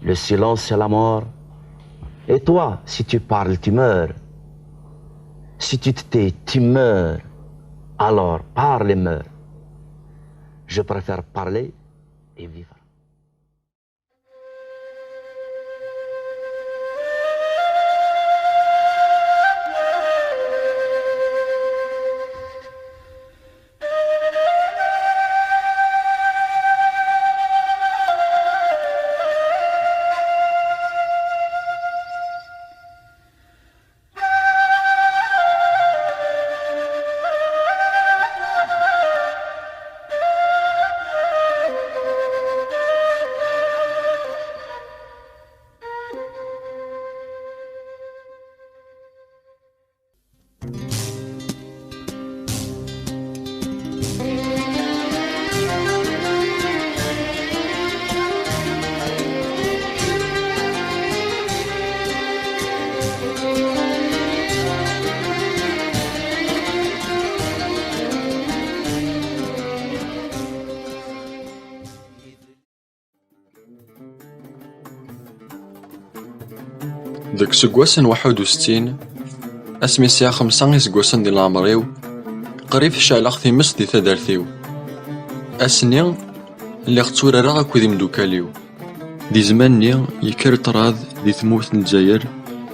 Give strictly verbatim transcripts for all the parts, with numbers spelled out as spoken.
Le silence, c'est la mort. Et toi, si tu parles, tu meurs. Si tu te tais, tu meurs. Alors, parle et meurs. Je préfère parler et vivre. Deg useggas n waḥed u settin, asmi sɛiɣ xemsa iseggasen di leɛmer-iw, qrib ceɛleɣ times di taddart-iw. Ass-nni, lliɣ tturareɣ akked imeddukal-iw. Di zzman-nni, yekker ṭṭrad di tmurt n Lezzayer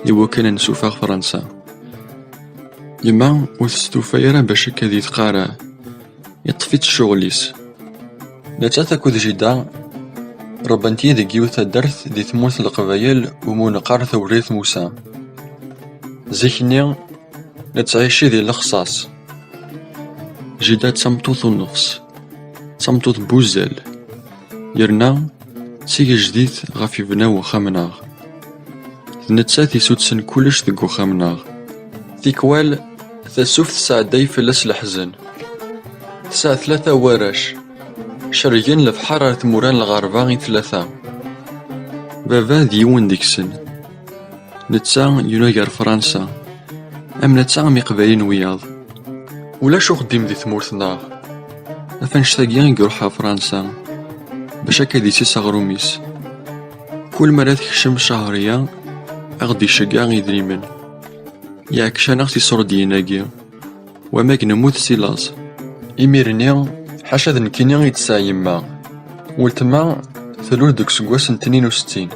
i wakken ad nessufeɣ Fransa. Yemma ur testufa ara bac akka di tqara. Yeṭṭef-itt ccɣel-is. Nettat akked jida ṛebbant-iyi deg yiwet taddart di tmurt n Leqbayel umi neqqar Tawrirt Musa. Zik-nni, nettɛici di lexṣaṣ. Jida d tameṭṭut n nnefṣ, d tameṭṭut n wuzzal. Yerna d tigejdit ɣef yebna wexxam-nneɣ. D nettat isudsen kullec deg wexxam-nneɣ. Tikwal, tasuft tesɛedday fell-as leḥzen. Tesɛa tlata warrac. Cergen lebḥer ar tmura n lɣerba i tlata. Baba d yiwen deg-sen. Netta yunag ar Fransa, am netta am iqbayliyen wiyaḍ. Ulac uxeddim di tmurt-nneɣ. Af annect-agi i iruḥ ɣer Fransa, bac akka d-issis aɣrum-is. Kul mi ara tekcem Cahriya, a ɣ-d-iceggeɛ idrimen. Iɛekc-aneɣ tiṣurdiyin-agi. Wamag nemmut si laẓ. Imir-nni, ḥaca d nekkini i d-tesɛa yemma. Weltma tlul deg useggas n tnin u settin.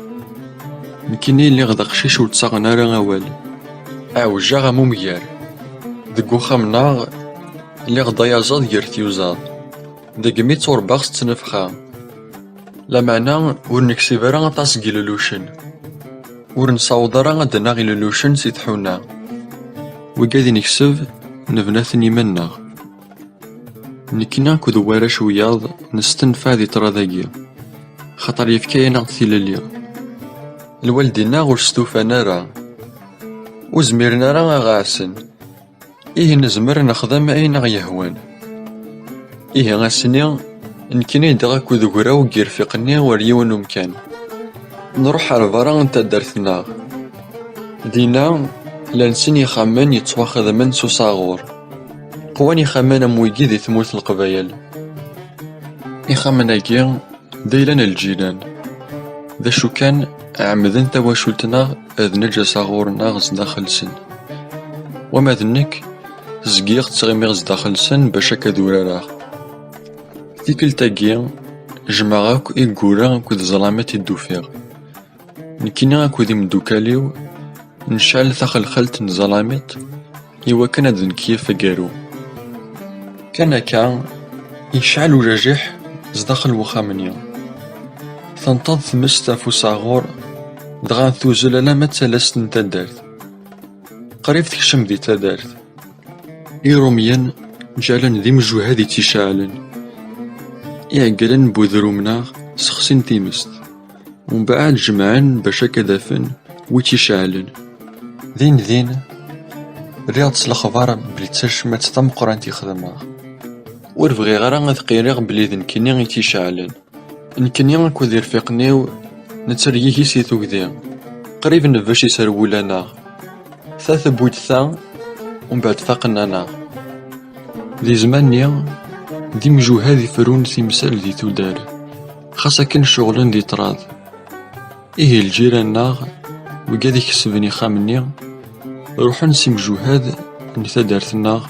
Nekkini lliɣ d aqcic ur ttaɣen ara awal. Ɛewjeɣ am umger. Deg uxxam-nneɣ, lliɣ d ayaẓaḍ gar tyuzaḍ. Degmi ttuṛebbaɣ s ttnefxa. Lameɛna ur neksib ara aṭas n yilellucen. Ur nessaweḍ ara ad d-naɣ ilellucen si tḥuna. Wigad i nekseb, nebna-ten iman-nneɣ. Nekkni akked warrac wiyaḍ nestenfeɛ di ṭṭrad-agi, xaṭer yefka-yaneɣ-d tilelli. Lwaldin-nneɣ ur stufan ara. Ur zmiren ara a ɣ-ɛassen. Ihi nezmer ad nexdem ayen aɣ-yehwan. Ihi ass-nni, nekkini ddɣa akked ugraw n yirfiqen-nni ɣer yiwen umkan. Nruḥ ɣer berra n taddart-nneɣ. Dinna, llan sin yixxamen yettwaxedmen s usaɣur. Qwan yixxamen am wigi di tmurt n Leqbayel. Ixxamen-agi d ayla n lǧiran. D acu kan, ɛemmden tawacult-nneɣ ad neǧǧ asaɣur-nneɣ zdaxel-sen. Wama d nekk, zgiɣ ttɣimiɣ zdaxel-sen bac akka d urareɣ. Tikkelt-agi, jemɛeɣ akk iggura akked ẓẓlamat i d-ufiɣ. Nekkini akked imeddukal-iw, necɛel taxelxalt n ẓẓlamit i wakken ad d-nkeyyef agaru. Kan akka, yecɛel ujajiḥ zdaxel n wexxam-nni. Tenṭeḍ tmest ɣef usaɣur, dɣa tuzzel alamma d talast n taddart. Qrib tekcem di taddart. Irumyen ǧɛlen d imjuhad i tt-iceɛlen. Iɛeggalen n udrum-nneɣ sexsin timest. Umbeɛd jemɛen bac akka d-afen wi tt-iceɛlen. Din din, rriɣ-d s lexbar belli d tacmat tameqqrant i xedmeɣ. Ur bɣiɣ ara ad qiriɣ belli d nekkini i tt-iceɛlen. Nekkini akked irfiqen-iw nettergigi si tugdi. Qrib nebbec iserwula-nneɣ. Ta tewwi-d ta, umbeɛd faqen-aneɣ. Di zzman-nni, d imjuhad ifrun timsal di tudar, xas akken ceɣlen di ṭṭrad. Ihi lǧiran-nneɣ, wigad ikesben ixxam-nni, ruḥen s imjuhad n taddart-nneɣ,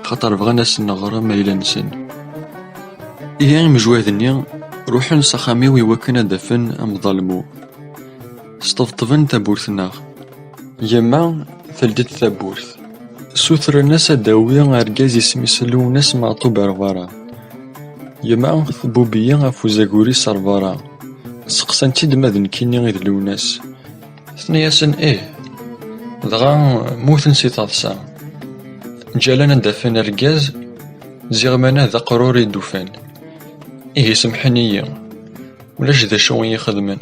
xaṭer bɣan ad sen-ɣren ayla-nsen. Ihi imjuhad-nni ruḥen s axxam-iw iwakken ad d-afen amḍalmu. Sṭebṭben tawwurt-nneɣ. Yemma teldi-d tawwurt. Sutren-as ad d-awi argaz isem-is Lewnas Meɛṭub ar berra. Yemma tbubb-iyi ɣef uzagur-is ar berra. Seqsant-tt-id ma d nekkini i d Lewnas. Tenna-yasen ih. Dɣa mmuten si taḍsa. Ǧǧan ad d-afen argaz, ziɣ mana d aqrur i d-ufan. Ihi semḥen-iyi. Ulac d acu i yi-xedmen.